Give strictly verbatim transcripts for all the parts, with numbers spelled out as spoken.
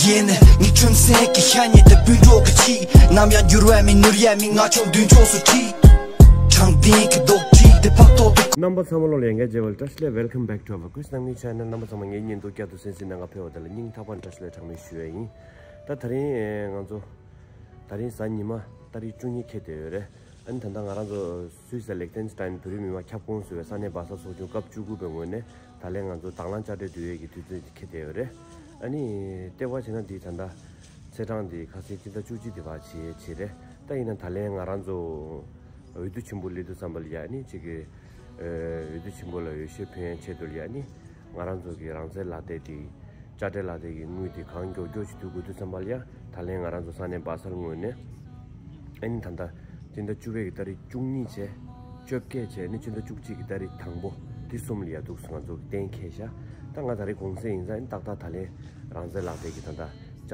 ཡིན། ངའི་ཁྲིམས་སེང་གི་ཤ་ཉེ་དེ་སྤུན་གྲོགས་ཀྱི་ཆེད། ནམ་ཡང་འགྱུར་བ་མེད་ནོར་ཡ་མེད། ང་ཆོ་མདུན་ཕྱོགས་སུ་ཁྲིད། དྲང་བདེན་གྱི་རྡོག་ཁྲིད་དེ་ཕབ་ཐོག་ཏུ། རྣམ་པ་ཚང་མ་ལོ་ལ་ཡང་བཀྲ་ཤིས་བདེ་ལེགས། Welcome back to our Kush Nangmi channel. རྣམ་པ་ཚང་མ་ངའི་བརྙན་ཐུང་བསྐྱར་དུ་གསན་གཟིགས་གནང་ག་ཕེབས་པ་དེ་ལ་སྙིང་ཐག་པ་ནས་བཀྲ་ཤིས་བདེ་ལེགས་གྲངས་མེད་ཞུ་ཡས་ཡིན། ད་ད་རིང་ང་ཚོ་ད་རིང་གཟའ་ཉི་མ་ཏ་རིག་བཅུ་གཉིས་འཁེལ་བསྡད་ཡོད་རེད། ཨ་ནི་ད་ལྟ་ང་རང་ཚོ་སུད་སི་ལེག་ཏེན་སི་ཏན་བོད་རིགས་མི་མང་ཁྱབ་ཁོངས་སུ་ཡོད་པའི་ས་གནས་སྦ་སལ་ཚོགས་ཆུང་སྐབས་བཅུ་དགུ་པའི་ངོས་ནས་ད་ལན་ང་ཚོ་དང་བླངས་དཔྱ་ཁྲལ་བསྡུ་ཡས་ཀྱི་དུས་ཚོད་འཁེལ་བསྡད་ཡོད་རེད། ཨ་ནི་ལྟེ་བ་བྱས་ན་འདི་ད་ལྟ་ཚེས་གྲངས་འདི་ཁ་སང་སྤྱི་ཟླ་བཅུ་གཅིག་འདི་བར་བྱེད་ཡས་བྱེད་རེད། ད་ཡིན་ན་ད་ལན་ང་རང་ཚོ་འོས་བསྡུ་ཆེན་པོ་སླེབས་དུས་ཙམ་པ་ལ་ཡ་ཨ་ནི་གཅིག་གི་འོས་བསྡུ་ཆེན་པོ་ལ་འོས་ཤོག་ཕུལ་ཡས་ཆེད་དུ་ལ་ཡ་ཨ་ནི་ང་རང་ཚོ་གི་རང་བཙན་ལག་དེབ་འདི་དཔྱ་ཁྲལ་ལག་དེབ་ཀྱི་དངུལ་དེ་གང་མགྱོགས་མགྱོགས་ཅིག་བསྡུ་དགོས་དུས་ཙམ་པ་ལ་ཡ་ད་ལན་ང་རང་ཚོ་ས་གནས་སྦ་སལ་ངོས་ནས་ཨ་ནི་ད་ལྟ་སྤྱི་ཟླ་བཅུ་པའི་གི་ཏ་རིག་བཅུ་གཉིས་བྱས་བཅོ་བརྒྱད་བྱས་ནས་སྤྱི་ཟླ་བཅུ་གཅིག་གི་ཏ་རིག་དང་པོ་དེ་གསུམ་ལ་ཡ་འདུག་སེ་ང་ཚོ་གི་གཏན་འཁེལ་ཤག་ད་ང་ད་རེས་གུང་སེང་ཡིན་ཙང་ཨ་ནི་ཏག་ཏག་ད་ལན་རང་བཙན་ལག་དེབ་ཀྱི་ད་ལྟ་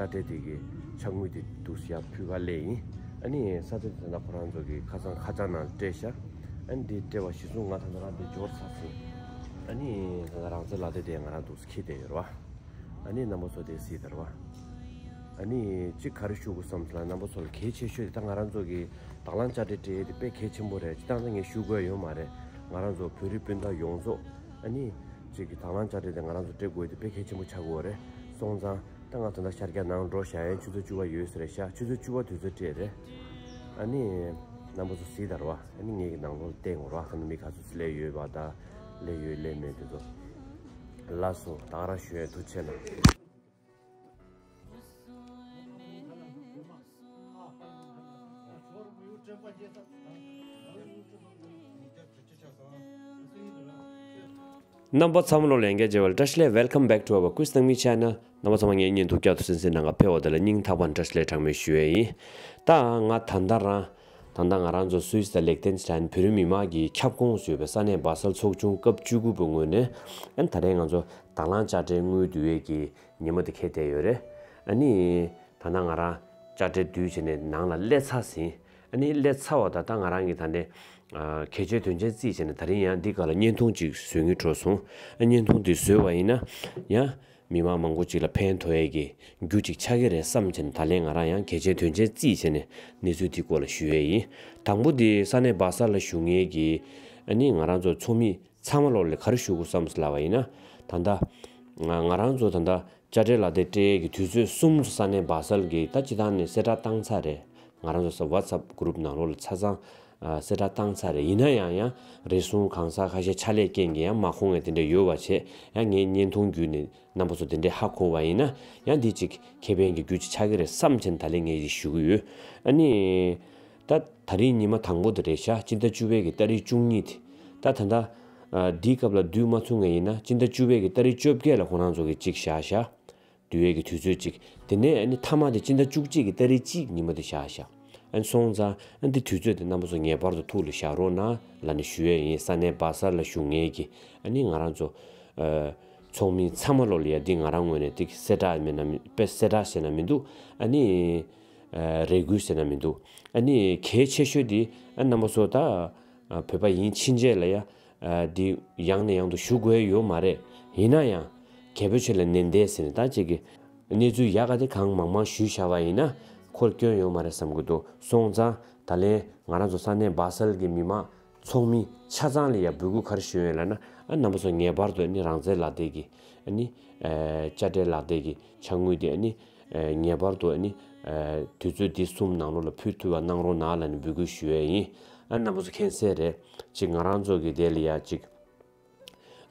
དཔྱ་ཁྲལ་དེ་གི་ཕྱག་དངུལ་དེ་འདུག་སེ་ཡ་ཕུལ་ག་སླེབས་ཡིན། ཨ་ནི་ས་ཆ་དེ་ད་ལྟ་ཁོ་རང་ཚོ་གི་ཁ་སང་ཁ་བྱང་ནང་སྤྲད་ཤག་ཨ་ནི་དེ་སྤྲད་པ་གཞིར་བཟུང་ང་ད་ལྟ་རང་དེ་འབྱོར་ཚར་ཟིན། ཨ་ནི་ད་ལྟ་རང་བཙན་ལག་དེབ་དེ་ང་རང་འདུག་སེ་འཁྱེར་བསྡད་ཡོད་རེད་བ། ཨ་ནི་རྣམ་པ་ཚོ་དེ་གཟིགས་དང་བ། ཨ་ནི་གཅིག་ག་རེ་ཞུ་དགོས་བསམ་སོང་ལ་རྣམ་པ་ཚོ་ལ་གལ་ཆེ་ཤོས་དེ་ད་ང་རང་ཚོ་གི་དང་བླངས་དཔྱ་ཁྲལ་སྤྲད་ཡས་དེ་དཔེ་གལ་ཆེན་པོ་རེད། སྤྱིར་བཏང་ད་ངས་ཞུ་དགོས་ཡོད་མ་རེད། ང་རང་ཚོ་བོད་རིགས་སྤུན་ཟླ་ཡོངས་རྫོགས་ཨ་ནི་གཅིག་གི་དང་བླངས་དཔྱ་ཁྲལ་དེ་ང་རང་ཚོ་སྤྲད་དགོས་ཡས་དེ་དཔེ་གལ་ཆེན་པོ་ཆགས་ཀྱི་ཡོད་རེད། སོང་ཙང་ད་ང་ད་ལྟ་ཤར་རྒྱག་ནང་འགྲོ་བཞག་ཡས་ཆུ་ཚོད་བཅུ་པ་ཡོད་ས་རེད་ཤག་ཆུ་ཚོད་བཅུ་པ་དུས་ཚོད་སྤྲད་རེད། ཨ་ནི་རྣམ་པ་ཚོ་གཟིགས་དང་ར་བ། ཨ་ནི་ངེད་ཀྱི་ནང་ལོགས་ལ་བལྟས་ཡོང་ར་བ། ད་ནི་མི་ག་ཚོད་ཅིག་སླེབས་ཡོད་པ་དང་སླེབས་ཡོད་སླེབས་མེད་དེ་ཚོ། ལགས་སོ། ད་ག་རང་ཞུ་ཡས། ཐུགས་རྗེ་གནང་། རྣམ་པ་ཚང་མ་ལོ་ལ་ཡང་བསྐྱར་བཀྲ་ཤིས་བདེ་ལེགས། Welcome back to our Kush Nangmi channel. རྣམ་པ་ཚང་མ་ངའི་བརྙན་ཐུང་བསྐྱར་དུ་གསན་གཟིགས་གནང་ག་ཕེབས་པ་དེ་ལ་སྙིང་ཐག་པ་ནས་བཀྲ་ཤིས་བདེ་ལེགས་གྲངས་མེད་ཞུ་ཡས་ཡིན། ད་ང་ད་ལྟ་རང་ད་ལྟ་ང་རང་ཚོ་སུད་སི་དང་ལེག་ཏེན་སི་ཏན་བོད་རིགས་མི་མང་གི་ཁྱབ་ཁོངས་སུ་ཡོད་པའི་ས་གནས་སྦ་སལ་ཚོགས་ཆུང་སྐབས་བཅུ་དགུ་པའི་ངོས་ནས་ཨ་ནི་ད་རེས་ང་ཚོ་དང་བླངས་དཔྱ་ཁྲལ་དངུལ་བསྡུ་ཡས་ཀྱི་ཉི་མ་དེ་འཁེལ་བསྡད་ཡོད་རེད། ཨ་ནི་ད་ལྟ་ང་རང་དཔྱ་ཁྲལ་བསྡུས་བྱས་ནས་ནང་ལ་སླེབས་ཚར་ཟིན། ཨ་ནི་སླེབས་ཚར་བ་དང་ད་ང་རང་གིས་ད་ནས་གལ་ཆེའི་དོན་ཆེན་རྩིས་བྱས་ནས་ད་རིང་ཡང་འདི་སྒང་ལ་བརྙན་ཐུང་ཅིག་བཟོ་སྙིང་བྲོ་སོང་། ཨ་བརྙན་ཐུང་འདི་བཟོས་པ་ཡིན་ན་ཡང་མི་མང་མང་པོ་ཅིག་ལ་ཕན་ཐོགས་ཡས་ཀྱི་རྒྱུ་ཅིག་ཆགས་ཀྱི་རེད་བསམ་བྱས་ནས་ད་ལན་ང་རང་ཡང་གལ་ཆེའི་དོན་ཆེན་རྩིས་བྱས་ནས་གནས་ཚུལ་འདི་སྐོར་ལ་ཞུ་ཡས་ཡིན། དང་པོ་འདི་ས་གནས་སྦ་སལ་ལ་བཞུགས་མཁན་གྱི་ཨ་ནི་ང་རང་ཚོ་ཚོགས་མི་ཚང་མ་ལོ་ལ་ག་རེ་ཞུ་དགོས་བསམ་ཟེར་ལབ་པ་ཡིན་ན། ད་ལྟ་ང་ང་རང་ཚོ་ད་ལྟ་དཔྱ་ཁྲལ་ལག་དེབ་སྤྲད་ཡས་ཀྱི་དུས་ཚོད་གསུམ་ས་གནས་སྦ་སལ་གྱི་ད་སྤྱིར་བཏང་ནས་གསལ་བསྒྲགས་བཏང་ཚར་རེད། ང་རང་ཚོ་ས་ཝ་ཊི་སེབ་གུ་རུབ་ནང་ལོགས་ལ་ཆ་ཚང་ཨ་གསལ་བསྒྲགས་བཏང་ཚར་རེད། ཡིན་ན་ཡང་ཡང་རེ་ཟུང་གང་ཟག་ཁ་ཤས་ཕྱག་ལས་རྐྱེན་གྱིས་ཡང་མ་ཁོང་ངས་དེ་འདྲ་ཡོད་པ་བྱས། ཡང་ངའི་བརྙན་ཐུང་བརྒྱུད་ནས་རྣམ་པ་ཚོ་དེ་འདྲས་ཧ་གོ་བ་ཡིན་ན་ཡང་འདི་ཅིག་ཁེ་ཕན་གྱི་རྒྱུ་ཅིག་ཆགས་ཀྱི་རེད་བསམ་བྱས་ནས་ད་ལན་ངས་ཅིག་ཞུ་གི་ཡོད། ཨ་ནི་ད་ད་རིང་ཉི་མ་དང་པོ་དེ་རེད་ཤག་སྤྱི་ཟླ་བཅུ་པའི་གི་ཏ་རིག་བཅུ་གཉིས་དེ། ད་ད་ལྟ་ཨ་འདིའི་སྐབས་ལ་བསྡུས་མ་ཚུགས་ངེས་ཡིན་ན་སྤྱི་ཟླ་བཅུ་པའི་གི་ཏ་རིག་བཅོ་བརྒྱད་ལ་ཁོ་རང་ཚོ་གི་ཅིག་བཞག་ཤག་བསྡུ་ཡས་ཀྱི་དུས་ཚོད་ཅིག་དེ་ནས་ཨ་ནི་མཐའ་མ་དེ་སྤྱི་ཟླ་བཅུ་གཅིག་གི་ཏ་རིག་གཅིག་ཉི་མ་དེ་བཞག་ཤག་ཨ་ནི་སོང་ཙང་ཨ་ནི་དེ་དུས་ཚོད་དེ་རྣམ་པ་ཚོ་ངེས་པར་དུ་ཐུགས་ལ་བཞག་རོགས་གནང་ལབ་ནས་ཞུ་ཡས་ཡིན། ས་གནས་སྦ་སལ་ལ་བཞུགས་མཁན་གྱི་ཨ་ནི་ང་རང་ཚོ་ཨ་ཚོགས་མི་ཚང་མ་ལོ་ལ་ཡ་འདི་ང་རང་ངོས་ནས་འདི་གསལ་བསྒྲགས་མེད་ན་མི་དཔེ་གསལ་བསྒྲགས་བྱས་ན་མི་འདུག་ཨ་ནི་ཨ་རེ་སྐུལ་བྱས་ན་མི་འདུག་ཨ་ནི་གལ་ཆེ་ཤོས་འདི་ཨ་རྣམ་པ་ཚོ་ད་ཨ་བོད་པ་ཡིན་ཕྱིན་ཆད་ལ་ཡ། ཨ་འདི་ཡང་ནས་ཡང་དུ་ཞུ་དགོས་ཡོད་མ་རེད། ཡིན་ན་ཡང་གལ་པོ་ཆེ་ལ་ནན་ཏན་ཟེར་ནས་ད་ཅིག་གི་གནས་ཚུལ་ཡག་ག་དེ་གང་མང་མང་ཞུས་བཞག་པ་ཡིན་ན་ཁོར་སྐྱོན་ཡོད་མ་རེད་བསམ་གི་འདུག་སོང་ཙང་ད་ལན་ང་རང་ཚོ་ས་གནས་སྦ་སལ་གྱི་མི་མང་ཚོགས་མི་ཆ་ཚང་ལ་ཡ་འབོད་སྐུལ་ག་རེ་ཞུ་ཡོད་ལབ་ན། ཨ་རྣམ་པ་ཚོ་ངེས་པར་དུ་ཨ་ནི་རང་བཙན་ལག་དེབ་ཀྱི་ཨ་ནི་ཨ་དཔྱ་ཁྲལ་ལག་དེབ་ཀྱི་ཕྱག་དངུལ་དེ་ཨ་ནི་ཨ་ངེས་པར་དུ་ཨ་ནི་ཨ་དུས་ཚོད་འདི་གསུམ་ནང་ལོགས་ལ་ཕུལ་ཐུབ་པ་གནང་རོགས་གནང་ལབ་ནས་འབོད་སྐུལ་ཞུ་ཡས་ཡིན། ཨ་རྣམ་པ་ཚོ་མཁྱེན་གསལ་རེད། ཅིག་ང་རང་ཚོ་གི་དེ་ལ་ཡ་ཅིག་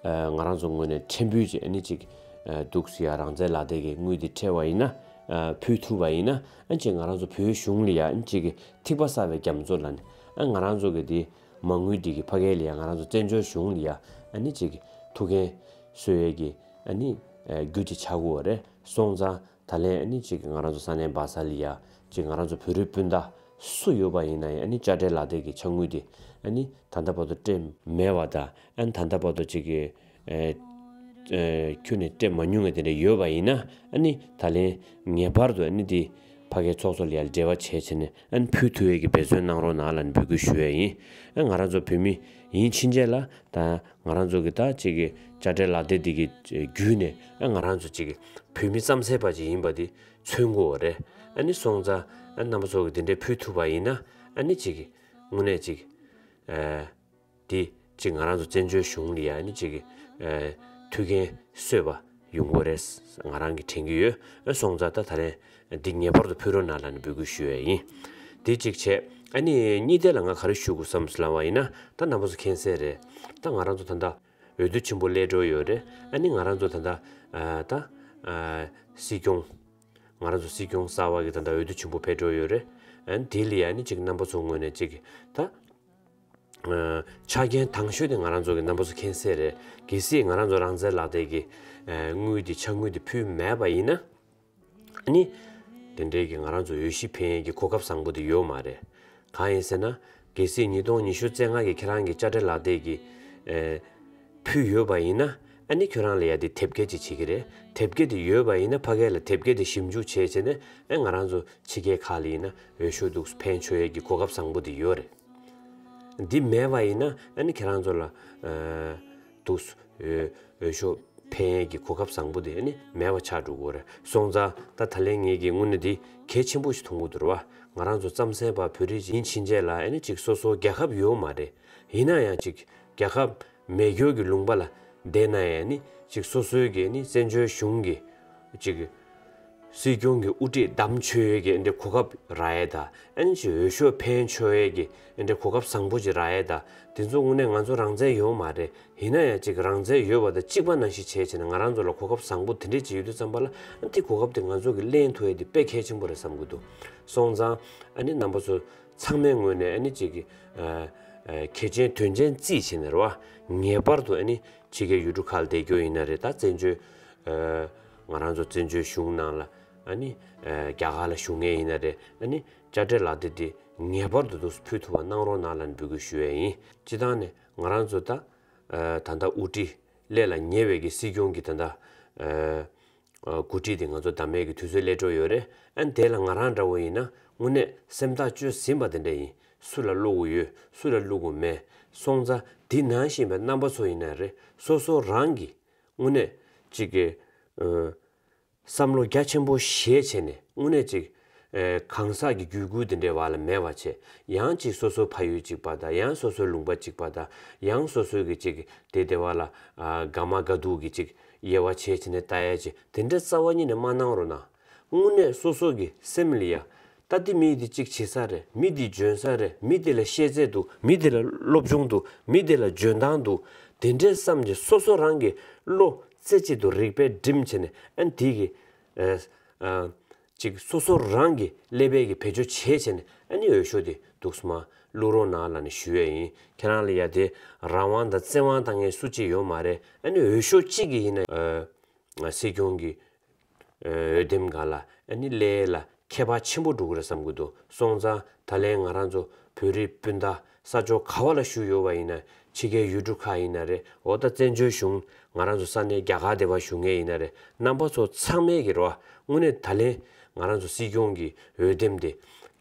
ཨ་ང་རང་ཚོ་ངོས་ནས་ཕྲན་བུ་ཅིག་ཨ་ནི་ཅིག་ཨ་འདུག་སེ་ཡ་རང་བཙན་ལག་དེབ་ཀྱི་དངུལ་འདི་སྤྲད་པ་ཡིན་ན་ཨ་ཕུལ་ཐུབ་པ་ཡིན་ན་ཨ་ཅིག་ང་རང་ཚོ་བོད་གཞུང་ལ་ཡ་ཨ་ཅིག་གི་ཐིགས་པ་བསགས་པའི་རྒྱ་མཚོ་ལ་ནི་ཨ་ང་རང་ཚོ་གི་དེ་མ་དངུལ་འདི་གི་ཕ་གི་ལ་ཡ་ང་རང་ཚོ་བཙན་བྱོལ་གཞུང་ལ་ཡ་ཨ་ནི་ཅིག་གི་ཐུགས་འགན་གསོ་ཡས་ཀྱི་ཨ་ནི་ཨ་རྒྱུ་ཅིག་ཆགས་ཀྱི་ཡོད་རེད། སོང་ཙང་ད་ལན་ཨ་ནི་ཅིག་ང་རང་ཚོ་ས་གནས་སྦ་སལ་ལ་ཡ་ཅིག་ང་རང་ཚོ་བོད་རིགས་སྤུན་ཟླ་སུ་ཡོད་པ་ཡིན་ན་ཡང་ཨ་ནི་དཔྱ་ཁྲལ་ལག་དེབ་ཀྱི་ཕྱག་དངུལ་དེ་ཨ་ནི་ད་ལྟ་བར་དུ་སྤྲད་མེད་པ་དང་ཨ་ནི་ད་ལྟ་བར་དུ་ཅིག་གི་ཨེ་ཨེ་ཁྱོན་ནས་སྤྲད་མ་མྱོང་བ་དེ་འདྲ་ཡོད་པ་ཡིན་ན་ཨ་ནི་ད་ལན་ངེས་པར་དུ་ཨ་ནི་དེ་ཕ་གིའི་ཚོགས་གཙོ་ལ་ཡ་འབྲེལ་བ་བྱས་བྱས་ནས་ཨ་ནི་ཕུལ་ཐུབ་ཡས་ཀྱི་འབད་བརྩོན་གནང་རོགས་གནང་ལབ་ནས་འབོད་སྐུལ་ཞུ་ཡས་ཡིན། ཨ་ང་རང་ཚོ་བོད་མི་ ཡིན་ཕྱིན་ཆད་ལ་ད་ང་རང་ཚོ་གི་ད་ཅིག་གི་དཔྱ་ཁྲལ་ལག་དེབ་འདི་གི་བརྒྱུད་ནས་ཨ་ང་རང་ཚོ་ཅིག་གི་བོད་མི་རྩམ་ཟན་པ་ཅིག་ཡིན་པ་འདི་མཚོན་གྱི་ཡོད་རེད། ཨ་ནི་སོང་ཙང་ཨ་རྣམ་པ་ཚོ་གི་དེ་འདྲའི་ཕུལ་ཐུབ་པ་ཡིན་ན་ཨ་ནི་ཅིག་གི་དངོས་གནས་ཅིག་ཨ། འདི་གཅིག་ང་རང་ཚོ་བཙན་བྱོལ་གཞུང་ལ་ཡང་ནི་གཅིག་གི་ཨ་ཐུགས་འགན་གསོས་པ་ཡོང་གི་རེད། ང་རང་གིས་དྲན་གྱི་ཡོད། ཨ་སོང་ཙང་ད་ད་རེས་འདི་ངེས་པར་དུ་ཕུལ་རོགས་གནང་ལབ་ནས་འབོད་སྐུལ་ཞུ་ཡས་ཡིན། འདི་གཅིག་བྱས། ཨ་ནི་གཉིས་དེ་ལ་ང་ག་རེ་ཞུ་དགོས་བསམ་ལབ་པ་ཡིན་ན་ད་རྣམ་པ་ཚོ་མཁྱེན་གསལ་རེད། ད་ང་རང་ཚོ་ད་ལྟ་འོས་བསྡུ་ཆེན་པོ་སླེབས་འགྲོ་ཡོད་རེད། ཨ་ནི་ང་རང་ཚོ་ད་ལྟ་ཨ་ད་ཨ་སྲིད་སྐྱོང་ང་རང་ཚོ་སྲིད་སྐྱོང་གསར་པ་གི་ད་ལྟ་འོས་བསྡུ་ཆེན་པོ་ཕེབས་འགྲོ་ཡོད་རེད། ཨ་ནི་དེ་ལ་ཡང་ནི་གཅིག་རྣམ་པ་ཚོ་ངོས་ནས་གཅིག་ད། ཨ་ཆ་རྐྱེན་དང་ཤོས་དེ་ང་རང་ཚོ་གི་རྣམ་པ་ཚོ་མཁྱེན་གསལ་རེད། གལ་སྲིད་ང་རང་ཚོ་རང་བཙན་ལག་དེབ་ཀྱི་ཨ་དངུལ་དེ་ཕྱག་དངུལ་དེ་ཕུལ་མེད་པ་ཡིན་ན་ཨ་ནི་དེ་འདྲའི་གི་ང་རང་ཚོ་འོས་གཞི་འཕེན་ཡས་ཀྱི་གོ་སྐབས་བཟང་པོ་དེ་ཡོད་མ་རེད། གང་ཡིན་ཟེར་ན་གལ་སྲིད་ཉིས་སྟོང་ཉི་ཤུ་རྩ་ལྔ་གི་ཁྱེད་རང་གི་དཔྱ་ཁྲལ་ལག་དེབ་ཀྱི་ཨ་ཕུལ་ཡོད་པ་ཡིན་ན་ཨ་ནི་ཁྱོད་རང་ལ་ཡ་དེ་དེབ་སྐྱེལ་ཅིག་བྱེད་ཀྱི་རེད། དེབ་སྐྱེལ་དེ་ཡོད་པ་ཡིན་ན་ཕ་གི་ལ་དེབ་སྐྱེལ་དེ་ཞིབ་འཇུག་བྱས་བྱས་ནས་ཨ་ང་རང་ཚོ་ཕྱི་རྒྱལ་ཁག་ལ་ཡིན་ན་འོས་ཤོག་འདུག་འཕེན་ཆོག་ཡས་ཀྱི་གོ་སྐབས་བཟང་པོ་དེ་ཡོད་རེད། འདི་མེད་པ་ཡིན་ན་ཨ་ནི་ཁྱེད་རང་ཚོ་ལ་ཨ་འདུག་འོས་འོས་ཤོག་འཕེན་ཡས་ཀྱི་གོ་སྐབས་བཟང་པོ་དེ་ཨ་ནི་མེད་པ་ཆགས་འགྲོ་གི་རེད། སོང་ཙང་ད་ད་ལན་ངེད་ཀྱི་དངོས་གནས་འདི་གལ་ཆེན་པོ་ཞིག་མཐོང་གི་འདུག་རེད་བ། ང་རང་ཚོ་རྩམ་ཟན་པ་བོད་རིགས་ཡིན་ཕྱིན་ཆད་ལ་ཨ་ནི་གཅིག་སོ་སོ་རྒྱལ་ཁབ་ཡོད་མ་རེད། ཡིན་ན་ཡང་གཅིག་རྒྱལ་ཁབ་མེད་རྒྱུ་གི་ལུང་པ་ལ་བསྡད་ན་ཡང་ནི་གཅིག་སོ་སོའི་གི་ནི་བཙན་བྱོལ་གཞུང་གི་གཅིག་སྲིད་སྐྱོང་གི་དབུ་ཁྲིད་བདམས་ཆོག་ཡས་ཀྱི་འདི་གོ་སྐབས་རག་ཡས་དང་ཨ་ནི་གཅིག་འོས་ཤོག་འཕེན་ཆོག་ཡས་ཀྱི་འདི་གོ་སྐབས་བཟང་པོ་ཅིག་རག་ཡས་དང་དེ་ཚོ་དངོས་གནས་ང་ཚོ་རང་བཙན་ཡོད་མ་རེད། ཡིན་ན་ཡང་གཅིག་རང་བཙན་ཡོད་པ་དང་གཅིག་པ་ནང་བཞིན་བྱས་བྱས་ནས་ང་རང་ཚོ་ལ་གོ་སྐབས་བཟང་པོ་དེ་འདྲས་ཅིག་ཡོད་དུས་ཙམ་པ་ལ་ཨ་ནི་དེ་གོ་སྐབས་དེ་ང་ཚོ་གི་ལེན་ཐུབ་ཡས་དེ་དཔེ་གལ་ཆེན་པོ་རེད་བསམ་གྱི་འདུག་སོང་ཙང་ཨ་ནི་རྣམ་པ་ཚོ་ཚང་མའི་ངོས་ནས་ཨ་ནི་གཅིག་གི་ཨ་ཨ་གལ་ཆེན་དོན་ཆེན་བརྩིས་བྱས་ནས་རེད་བ། ངེས་པར་དུ་ཨ་ནི་ཕྱི་རྒྱལ་ཡུལ་གྲུ་ཁག་ལ་བསྡད་རྒྱུ་ཡིན་ན་རེད། ད་བཙན་བྱོལ་ཨ་ང་རང་ཚོ་བཙན་བྱོལ་གཞུང་ནང་ལ་ཨ་ནི་ཨ་རྒྱ་གར་ལ་བཞུགས་མཁན་ཡིན་ན་རེད། ཨ་ནི་དཔྱ་ཁྲལ་ལག་དེབ་དེ་ངེས་པར་དུ་འདུག་ཕུལ་ཐུབ་པ་གནང་རོགས་གནང་ལབ་ནས་འབོད་སྐུལ་ཞུ་ཡས་ཡིན། སྤྱིར་བཏང་ནས་ང་རང་ཚོ་ད་ཨ་ད་ལྟ་དབུ་ཁྲིད་སླེབས་ལ་ཉེ་བའི་གི་སྲིད་སྐྱོང་གི་ད་ལྟ་ཨ་འགོ་ཁྲིད་དེ་ང་ཚོ་བདམས་ཡས་ཀྱི་དུས་ཚོད་སླེབས་འགྲོ་ཡོད་རེད། ཨ་ནི་དེ་ལ་ང་རང་འདྲ་བོ་ཡིན་ན་དངོས་གནས་སེམས་ཐག་གཅོད་ཟིན་པ་དེ་འདྲ་ཡིན། སུ་ལ་བླུག་དགོས་ཡོད་སུ་ལ་བླུག་དགོས་མེད། སོང་ཙང་འདི་ནང་བཞིན་པའི་རྣམ་པ་ཚོ་ཡིན་ན་རེད། སོ་སོ་རང་གི་དངོས་གནས་གཅིག་གི་ཨ་བསམ་བློ་རྒྱ་ཆེན་པོ་བཞེས་བྱས་ནས་དངོས་གནས་གཅིག་ཨ་གང་ཟག་གི་རྒྱུད་སྐུལ་དེ་འདྲའི་བར་ལ་མེད་པ་བྱས། ཡང་གཅིག་སོ་སོའི་ཕ་ཡུལ་གཅིག་པ་དང་ཡང་སོ་སོའི་ལུང་པ་གཅིག་པ་དང་ཡང་སོ་སོའི་གི་གཅིག་དེ་དེ་བར་ལ་ཨ་དགའ་མ་དགའ་སྡུག་གི་གཅིག་དབྱེ་བ་ཕྱེ་བྱས་ནས་ལྟ་ཡ་ཅིག་དེ་འདྲ་རྩ་བ་ཉིད་ནས་མ་གནང་རོགས་གནང་། དངོས་གནས་སོ་སོ་གི་སེམས་ལ་ཡ། ད་འདི་མི་འདི་གཅིག་བྱེད་ས་རེད། མི་འདི་འཇོན་ས་རེད། མི་འདི་ལ་ཤེས་ཚད་འདུག་མི་འདི་ལ་སློབ་སྦྱོང་འདུག་མི་འདི་ལ་འཇོན་ཐང་འདུག་དེ་འདྲའི་བསམ་གྱི་སོ་སོ་རང་གི་བློ་རྩེ་གཅིག་ཏུ་རིག་པས་བསྒྲིམས་བྱས་ནས་ཨ་ནི་དེ་གི་ཨ་ཨ་གཅིག་སོ་སོ་རང་གི་ཀླད་པའི་གི་བེད་སྤྱོད་བྱས་བྱས་ནས་ཨ་ནི་འོས་ཤོག་དེ་འདུག་སེ་མར་བླུག་རོགས་གནང་ལབ་ནས་ཞུ་ཡས་ཡིན། ཁྱེད་རང་ལ་ཡ་དེ་རང་དབང་དང་བཙན་དབང་བཏང་མཁན་སུ་གཅིག་ཡོད་མ་རེད། ཨ་ནི་འོས་ཤོག་གཅིག་གི་ཡིན་ན་ཨ། སྲིད་སྐྱོང་གི་འོས་འདེམས་སྒང་ལ་ཨ་ནི་སླེབས་ཡས་ལ་ཁྱད་པར་ཆེན་པོ་འགྲོ་གི་རེད་བསམ་གྱི་འདུག་སོང་ཙང་ད་ལན་ང་རང་ཚོ་བོད་རིགས་སྤུན་ཟླ་ས་ཕྱོགས་ག་བ་ལ་བཞུགས་ཡོད་པ་ཡིན་ན་ཕྱི་རྒྱལ་ཡུལ་གྲུ་ཁག་ཡིན་ན་རེད། འོ་ད་བཙན་བྱོལ་གཞུང་ང་རང་ཚོ་ས་གནས་རྒྱ་གར་དེ་བ་བཞུགས་མཁན་ཡིན་ན་རེད། རྣམ་པ་ཚོ་ཚང་མས་ཀྱི་རེད་བ། དངོས་གནས་ད་ལན་ང་རང་ཚོ་སྲིད་སྐྱོང་གི་འོས་འདེམས་དེ་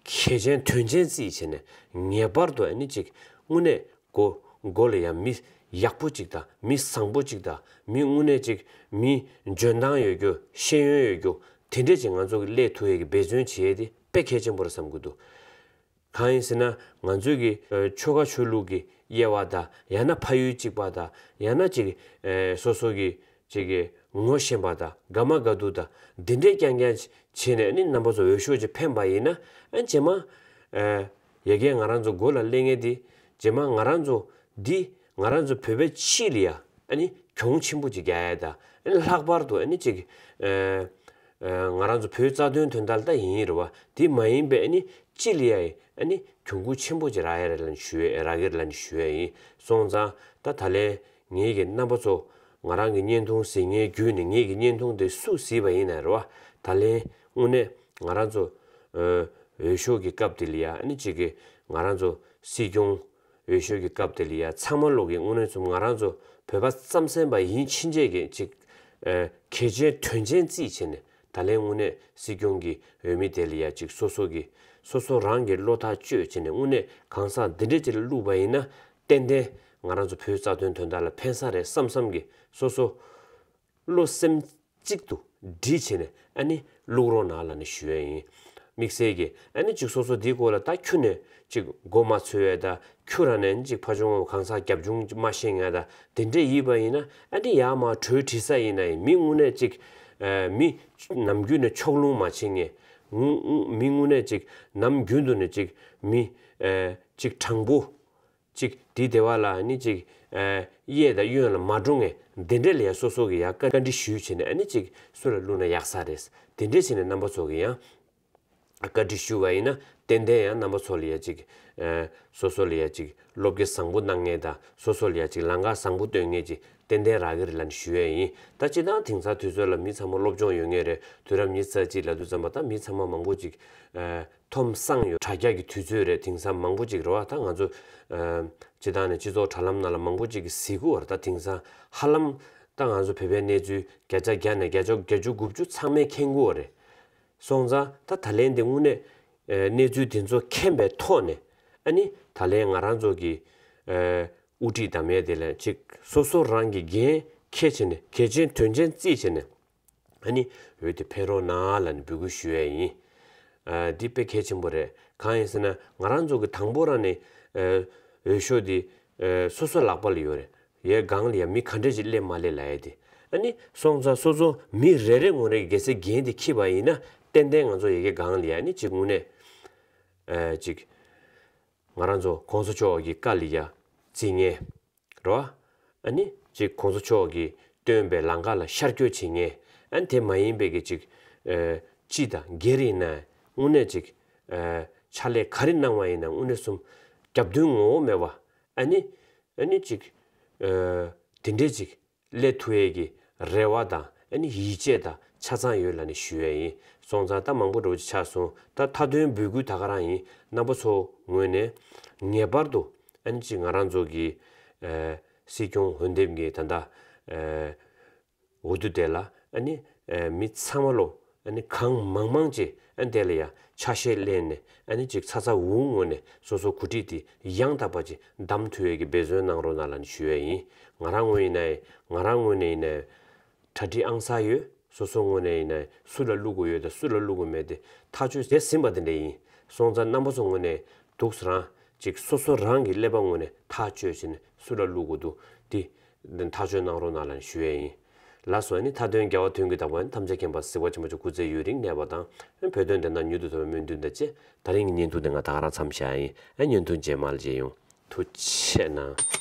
གལ་ཆེན་དོན་ཆེན་བརྩིས་བྱས་ནས་ངེས་པར་དུ་ཨ་ནི་ཅིག་དངོས་གནས། མགོ་མགོ་ལ་ཡང་མི་ཡག་པོ་ཅིག་དང་མི་བཟང་པོ་ཅིག་དང་མི་དངོས་གནས་ཅིག་མི་འཇོན་ཐང་ཡོད་རྒྱུ་ཤེས་ཡོན་ཡོད་རྒྱུ་དེ་འདྲས་ཅིག་ང་ཚོ་གི་སླེབས་ཐུབ་ཡས་ཀྱི་འབད་བརྩོན་བྱེད་ཡས་དེ་དཔེ་གལ་ཆེན་པོ་རེད་བསམ་གྱི་འདུག་གང་ཡིན་ཟེར་ན་ང་ཚོའི་གི་ཨ་ཆོལ་ཁ་ཆོས་ལུགས་ཀྱི་དབྱེ་བ་དང་ཡང་ན་ཕ་ཡུལ་གཅིག་པ་དང་ཡང་ན་ཅིག་ཨ་སོ་སོ་གི་ཅིག་གི་ངོ་ཤེས་པ་དང་དགའ་མ་དགའ་སྡུག་དང་འདི་འདྲས་རྐྱང་རྐྱང་བྱས་ནས་ནི་རྣམ་པ་ཚོ་འོས་ཤོག་ཅིག་འཕེན་པ་ཡིན་ན་ཨ་རྗེས་མ་ཨ། ཡ་གིའི་ང་རང་ཚོ་མགོ་ལ་སླེབས་མཁན་དེ་རྗེས་མ་ང་རང་ཚོ་འདི་ང་རང་ཚོ་བོད་པའི་ཕྱི་ལ་ཡ་ཨ་ནི་གྱོང་ཆེན་པོ་ཅིག་རྒྱག་ཡ་དང་ཨ་ནི་ལྷག་པར་དུ་ཨ་ནི་ཅིག་ཨ་ཨ་ང་རང་ཚོ་བོད་རྩ་དོན་དོན་དག་ལ་ད་ཡིན་རེད་བ། དེ་མ་ཡིན་པའི་ཨ་ནི་ཕྱི་ལ་ཡ་ཨ་ནི་གྱོང་གུད་ཆེན་པོ་ཅིག་རག་ཡ་རེད་ལབ་ནས་ཞུ་ཡ་རག་གི་རེད་ལབ་ནས་ཞུ་ཡ་ཡིན། སོང་ཙང་ད་ད་ལན་ངེད་ཀྱི་རྣམ་པ་ཚོ་ང་རང་གི་བརྙན་ཐུང་གཟིགས་མཁན་བརྒྱུད་ནས་ངེད་ཀྱི་བརྙན་ཐུང་དེ་སུས་གཟིགས་པ་ཡིན་ན་རེད་བ། ད་ལན་དངོས་གནས་ང་རང་ཚོ་ཨ་འོས་ཤོག་གི་སྐབས་དེ་ལ་ཡ་ཨ་ནི་གཅིག་གི་ང་རང་ཚོ་སྲིད་སྐྱོང་འོས་ཤོག་གི་སྐབས་དེ་ལ་ཡ་ཚང་མ་ལོག་གི་དངོས་གནས་ཚུམ་ང་རང་ཚོ་བོད་པ་རྩམ་ཟན་པ་ཡིན་ཕྱིན་ཆད་ཀྱི་གཅིག་ཨ་གལ་ཆེན་དོན་ཆེན་བརྩིས་བྱས་ནས་ད་ལན་དངོས་གནས་སྲིད་སྐྱོང་གི་འོས་མི་དེ་ལ་ཡ་གཅིག་སོ་སོ་གི་སོ་སོ་རང་གི་བློ་ཐག་གཅོད་བྱས་ནས་དངོས་གནས་གང་ཟག་འདི་འདྲས་ཅིག་ལ་བླུགས་པ་ཡིན་ན་ཏན་ཏན་ ང་རང་ཚོ་བོད་རྩ་དོན་དོན་དག་ལ་ཕན་ས་རེད་བསམ་བསམ་གྱི་སོ་སོ་བློ་སེམས་གཅིག་ཏུ་སྒྲིལ་བྱས་ནས་ཨ་ནི་བླུག་རོགས་གནང་ལབ་ནས་ཞུ་ཡས་ཡིན། དམིགས་བསལ་གྱི་ཨ་ནི་གཅིག་སོ་སོ་འདིའི་སྐོར་ལ་ད་ཁྱོན་ནས་གཅིག་མགོ་མ་ཚོས་ཡས་ད་ཁྱོད་རང་ནས་གཅིག་ཕ་ཆུང་གང་ཟག་རྒྱབ་ལྗོངས་མ་ཤེས་ངས་ད་དེ་འདྲས་ཡིན་པ་ཡིན་ན་ཨ་ནི་ཡར་མར་གྲོས་དྲིས་ས་ཡིན་ན་ཡིན་མི་དངོས་གནས་གཅིག་མི་ནམ་རྒྱུན་ནས་ཕྱོགས་ལྷུང་མ་བྱེད་ངས་མི་དངོས་གནས་གཅིག་ནམ་རྒྱུན་དུ་ནས་གཅིག་མི་གཅིག་དྲང་པོ། གཅིག་དེའི་སྡེ་བ་ལ་ཨ་ནི་གཅིག་གཡས་དང་གཡོན་ལ་མ་འགྲོ་ངས་དེ་འདྲས་ལ་ཡང་སོ་སོ་གི་ཡང་བཀའ་འདྲི་ཞུས་བྱས་ནས་ཨ་ནི་གཅིག་སུ་ལ་བླུགས་ན་ཡག་ས་རེད། དེ་འདྲས་བྱས་ནས་རྣམ་པ་ཚོ་གི་ཡང་བཀའ་འདྲི་ཞུ་བ་ཡིན་ན་ཏན་ཏན་ཡང་རྣམ་པ་ཚོ་ལ་ཡང་གཅིག་སོ་སོ་ལ་ཡང་གཅིག་བློ་འགེལ་བཟང་པོ་གནང་མཁན་དང་སོ་སོ་ལ་ཡང་གཅིག་ལམ་ཁ་བཟང་པོ་སྟོན་མཁན་གཅིག་ཏན་ཏན་རག་གི་རེད་ལབ་ནས་ཞུ་ཡས་ཡིན། ད་སྤྱིར་བཏང་དེང་སང་དུས་ཚོད་ལ་མི་ཚང་མ་སློབ་སྦྱོང་ཡོད་མཁན་རེད། དུས་རབས་ཉི་ཤུ་རྩ་གཅིག་ལབ་དུས་ཙམ་པ་ད་མི་ཚང་མ་མང་པོ་ཅིག་ཨ། མཐོང་སང་ཡོད། དྲ་རྒྱ་གི་དུས་ཚོད་རེད། དེང་སང་མང་པོ་ཅིག་རེད་བ། ད་ང་ཚོ་ཨ། སྤྱིར་བཏང་ནས་སྤྱི་ཚོགས་དྲ་ལམ་ནང་ལ་མང་པོ་ཅིག་གིས་གཟིགས་ཀྱི་ཡོད་རེད། ད་དེང་སང་ཧ་ལམ་ད་ང་ཚོ་བོད་པའི་གནས་ཚུལ་བརྒྱ་ཆ་བརྒྱ་ནས་བརྒྱ་ཆ་བརྒྱད་ཅུ་དགུ་བཅུ་ཚང་མས་མཁྱེན་གྱི་ཡོད་རེད། སོང་ཙང་ད་ད་ལན་དེ་དངོས་གནས་ཨ། གནས་ཚུལ་དེ་ཚོ་མཁྱེན་པའི་ཐོག་ནས་ཨ་ནི་ད་ལན་ང་རང་ཚོ་གི་ཨ། དབུ་ཁྲིད་དམ་ཡས་དེ་ལ་ཅིག་སོ་སོ་རང་གི་འགན་འཁྱེར་བྱས་ནས་གལ་ཆེན་དོན་ཆེན་བརྩིས་བྱས་ནས། ཨ་ནི་འོས་དེ་འཕེན་རོགས་གནང་ལབ་ནས་འབོད་སྐུལ་ཞུ་ཡས་ཡིན། ཨ། འདི་དཔེ་གལ་ཆེན་པོ་རེད། གང་ཡིན་ཟེར་ན་ང་རང་ཚོ་གི་དང་པོ་རང་ནས་ཨ། འོས་ཤོག་འདི་ཨ། སོ་སོ་ལག་པ་ལ་ཡོད་རེད། ཡའི་སྒང་ལ་ཡ་མི་ག་འདྲས་ཅིག་སླེབས་མ་སླེབས་ལབ་ཡས་དེ། ཨ་ནི་སོང་ཙང་སོ་སོ་མི་རེ་རེ་ངོ་རེ་གི་གལ་སྲིད་འགན་དེ་འཁྱེར་བ་ཡིན་ན་ཏན་ཏན་ང་ཚོ་ཡ་གི་སྒང་ལ་ཡ་ཨ་ནི་གཅིག་དངོས་གནས་ཨ། གཅིག་ང་རང་ཚོ་གོང་ས་མཆོག་གི་བཀའ་ལ་ཡ་བརྩི་མཁན་རེད་བ། ཨ་ནི་གཅིག་གོང་ས་མཆོག་གིས་སྟོན་པའི་ལམ་ཁ་ལ་ཤར་བསྐྱོད་བྱེད་མཁན། ཨ་ནི་དེ་མ་ཡིན་པའི་གི་གཅིག་ཨ། སྤྱི་དང་སྒེར་ཡིན་ན་དངོས་གནས་གཅིག་ཨ། ཕྱག་ལས་ག་རེ་གནང་བ་ཡིན་ན་དངོས་གནས་གསུམ་རྒྱབ་མདུན་ངོ་བོ་མེད་པ། ཨ་ནི་ཨ་ནི་གཅིག་ཨ། དེ་འདྲས་གཅིག་སླེབས་ཐུབ་ཡས་ཀྱི་རེ་བ་དང་ཨ་ནི་ཡིད་ཆེས་དང་ཆ་ཚང་ཡོད་ལབ་ནས་ཞུ་ཡས་ཡིན། སོང་ཙང་ད་མང་པོ་འདྲ་བོ་ཅིག་ཆགས་སོང་། ད་མཐའ་དོན་འབོད་སྐུལ་ད་ག་རང་ཡིན། རྣམ་པ་ཚོ་ངོས་ནས་ངེས་པར་དུ་ཨ་ནི་གཅིག་ང་རང་ཚོ་གི་ཨ། སྲིད་སྐྱོང་འོས་འདེམས་ཀྱི་ད་ལྟ་ཨ། འོས་བསྡུ་དེ་ལ་ཨ་ནི་ཨ། མི་ཚང་མ་ལོ་ཨ་ནི་གང་མང་མང་ཅིག་ཨ་ནི་དེ་ལ་ཡ་ཆ་ཤས་ལེན་ནས་ཨ་ནི་ཅིག་ཚ་ཚ་འུར་འུར་ངོས་ནས་སོ་སོ་འགོ་ཁྲིད་དེ་ཡང་དག་པ་ཅིག་བདམས་ཐུབ་ཡས་ཀྱི་འབད་བརྩོན་གནང་རོགས་གནང་ལབ་ནས་ཞུ་ཡས་ཡིན། ང་རང་ངོས་ཡིན་ནའི་ང་རང་ངོས་ནས་ཡིན་ནའི་གྲ་སྒྲིག་ཨང་གསར་ཡོད། སོ་སོ་ངོས་ནས་ཡིན་ནའི་སུ་ལ་བླུག་དགོས་ཡོད་དང་སུ་ལ་བླུག་དགོས་མེད་དེ་ཐག་གཅོད་བྱས་ཟིན་པ་དེ་འདྲ་ཡིན། སོང་ཙང་རྣམ་པ་ཚོ་ངོས་ནས་འདུག་སེ་རང་ཅིག་སོ་སོ་རང་གི་ཀླད་པ་ངོས་ནས་ཐག་གཅོད་བྱས་ནས་སུ་ལ་བླུག་དགོས་འདུག་དེ་ཐག་གཅོད་གནང་རོགས་གནང་ལབ་ནས་ཞུ་ཡས་ཡིན། ལགས་སོ། ཨ་ནི་མཐའ་དོན་རྒྱལ་བ་དོན་གྱི་བདག་པོ་ཨ་ནི་ཐམས་ཅད་མཁྱེན་པ་གཟིགས་པ་ཆེན་པོ་མཆོག་སྐུ་ཚེ་ཡུན་རིང་གནས་པ་དང་བོད་དོན་བདེན་མཐའ་མྱུར་དུ་ཐོབ་པའི་སྨོན་འདུན་དང་བཅས་ད་རིང་གི་བརྙན་ཐུང་འདི་ང་ད་ག་རང་མཚམས་བཞག་ཡིན། ཨ་བརྙན་ཐུང་རྗེས་མ་ལ་མཇལ་ཡོང་། ཐུགས་རྗེ་གནང་།